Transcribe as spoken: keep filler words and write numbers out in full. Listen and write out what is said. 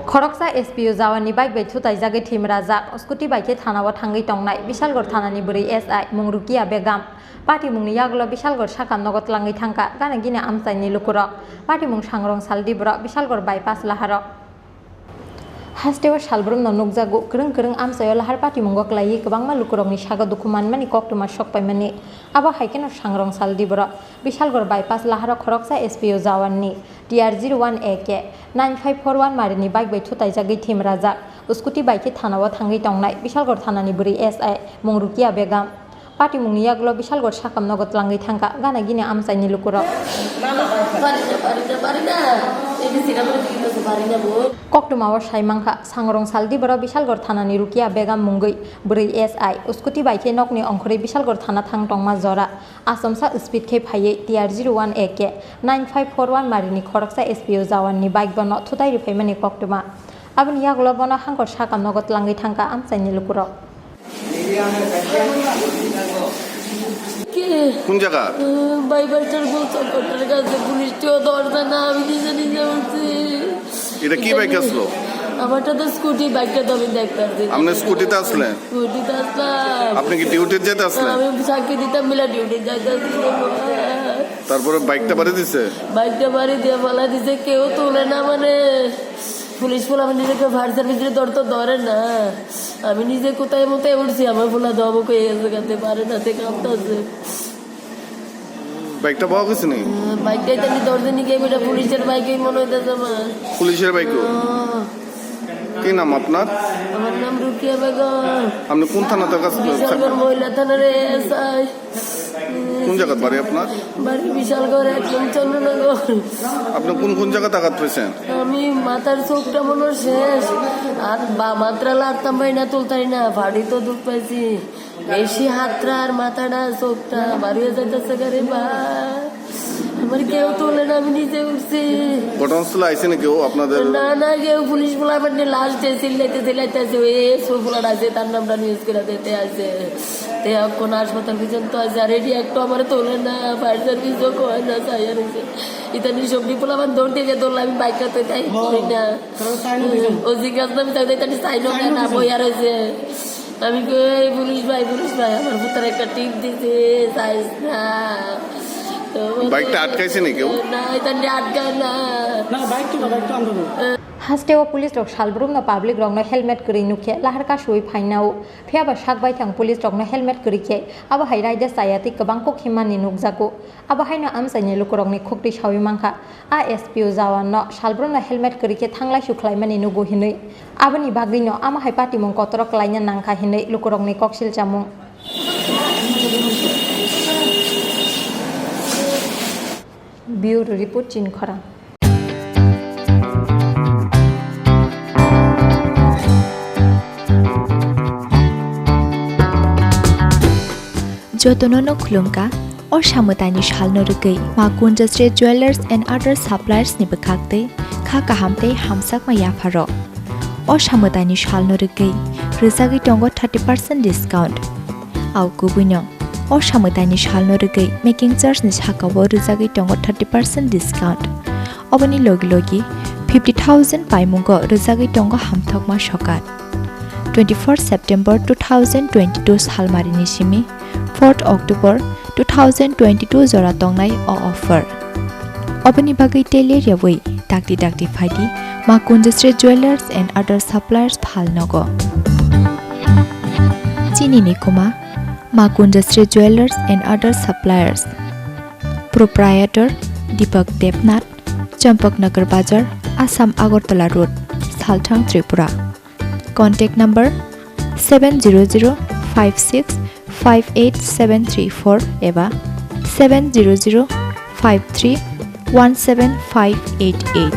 Khoroksa S P O jawan ni bike bai thutaijagwi thwimrajak, scooty bai khe thana o thangwi tongnai Bishalgarh thana ni bwrwi S I mung Rukia Begum. Patimung ni yagulo Bishalgarh sakam nogo tlangwi thangkha gana gini amchai ni lukurok. Patimung Sangrong Saldi borok Bishalgarh bypass laharo. Hasteo salbrumno nukjago, kwrwng kwrwng amchaio lahar patimungo kwlaiwi kwbangma lukurokni sago dukhu manmani koktwma sokpaimani. Abo hai kheno Sangrong Saldi borok Bishalgarh bypass laharo khoroksa S P O jawanni T R zero one A K nine five four one marini bike bai thutaijagwi thwimrajak, scooty bai khe thanao thangwi tongnai Bishalgarh thanani bwrwi S I mung Rukia Begum. Patimungni yagulo Bishalgarh sakam nogo tlangwi thangkha gana gini amchaini lukurok. Koktwmao sai mankha, Sangrong Saldi borok Bishalgarh thanani Rukia Begum mungwi bwrwi S I, scooty bai khe nokni ongkhorwi Bishalgarh thana thang tongma jora. Achomsa speed khe phaiwi T R zero one A K nine five four one marini khoroksa S P O jawanni bike bono thutai rwphaimani koktwma. Aboni yagulo bono hangkor sakam nogo tlangwi thangkha amchaini lukurok. কোন জায়গা? ভাই বাচ্চার বউ চক্করটার কাছে পুলিশ কেউ ধরছে না, আমি নিজে নিজে উঠছি। এটা কি বাইক আসলো? আমারটা তো স্কুটি, বাইকটা তো আমি দেখতে পাচ্ছি না। আপনি স্কুটিতে আসলেন? স্কুটিতে আসলাম। আপনি কি ডিউটিতে যেতে আসলেন? আমি সাক্ষী দিতাম মিলা ডিউটি যাইতে আসলাম। তারপরে বাইকটা বাড়ি দিছে? বাইকটা বাড়ি দিয়ে ফালা দিছে, কেউ তোলে না, মানে পুলিশ পোলা নিজেকে ফায়ার সার্ভিসের দর তো ধরে না। আমি নিজে কোথায় মতে উঠছি, আমার পোলা দমক হয়ে গেছে, কাঁদতে পারে না, সে কাঁদতেছে। বাইকটা পাওয়া গেছে নি? বাইকটাই তো আমি দরজা নিয়ে গিয়ে বেটা পুলিশের বাইকেই মনে হইতেছে আমার। পুলিশের বাইকও? হ্যাঁ। কি নাম আপনার? আমার নাম রুকিয়া বেগম। আপনি কোন থানা থেকে আসছেন? বিশালগড় মহিলা থানার এএসআই। কোন জায়গাত বাড়ি আপনার? বাড়ি বিশালগড়, এক নং চন্দ্রনগর। আপনি কোন কোন জায়গাতে আঘাত পেয়েছেন? আমি মাথার চোখটা মনে হয় শেষ, আর বা মাত্রা লাড়তাম পারি না, তুলতারি না, ফাড়ি তো দুখ পাইছি। বেশি হাতটা আর মাথাটা, চোখটা বার হয়ে যাইতেছে গা রে বা। আমার কেউ তোলে না, আমি নিজে উঠছি। ঘটনাস্থলে আইছে না কেউ আপনাদের? না, না, কেউ পুলিশ বলে আমার নিয়ে লাশ দিয়ে চিল্লাইতে চিল্লাইতে আছে, ওই এসও বলার আছে, তার নামটা নিউজ করে দিতে আছে। তে এখন হাসপাতাল পর্যন্ত আছে, আর এটি একটু আমার তোলে না, ফায়ার সার্ভিসও কয় না, সাইয়া রয়েছে। ইতানি সবজি পোলা আমার দৌড় থেকে দৌড়লে আমি বাইকটা তো তাই করি না। ও জিজ্ঞাসা আমি তাই তাই সাইনও কেন না, বইয়া রয়েছে। আমি কই, "এই পুলিশ ভাই, পুলিশ ভাই, আমার পুত্র একটা টিপ দিছে, চাইস না।" তো বাইকটা আটকাইছে নি কেউ? না, এটা নিয়ে আটকায় না। না, বাইক তো না, বাইক তো আনতে হবে। Hasteo police rok salbrumno public rokno helmet kwrwi nukhe lahar kasui phainao, phiyaba sak baithang police rokno helmet kwrwi khe abo hai raida chaya tei kwbang kok himani nukjago. Abo haino amchaini lukurokni khuktwi saui mankha. A S P O jawanno salbrumno helmet kwrwi khe thanglaisu khlaimani nugo hinwi. Aboni bagwino amo hai patimung kotor kwlaina nangkha hinwi lukurokni koksil chamung. Bureau Report, Chini Khorang. Jotono no khulumkha, o samwtaini salno rwgwi Ma Kunjasri Jewellers and Other Suppliers ni bwkhaktwi kha kaham tei hamjakma yapharok. O samwtaini salno rwgwi rwjagwi tongo thirty percent discount. Au kubuino, o samwtaini salno rwgwi making charge ni sakao rwjagwi tongo thirty percent discount. Oboni logi logi fifty thousand paimungo rwjagwi tongo hamthokma sokat. Twenty-four September two thousand twenty-two salmarini simi fourth October two thousand twenty-two jora tongnai o offer. Oboni bagwi tele rewui dakti dakti phaidi Ma Kunjasri Jewellers and Other Suppliers Phalnogo. Chini ni kuma Ma Kunjasri Jewellers and Other Suppliers. Proprietor Deepak Debnath, Champaknagar Bazar, Assam Agartala Road, Salthang, Tripura. Contact number seven zero zero five six five eight seven three four eba seven zero zero five three one seven five eight eight.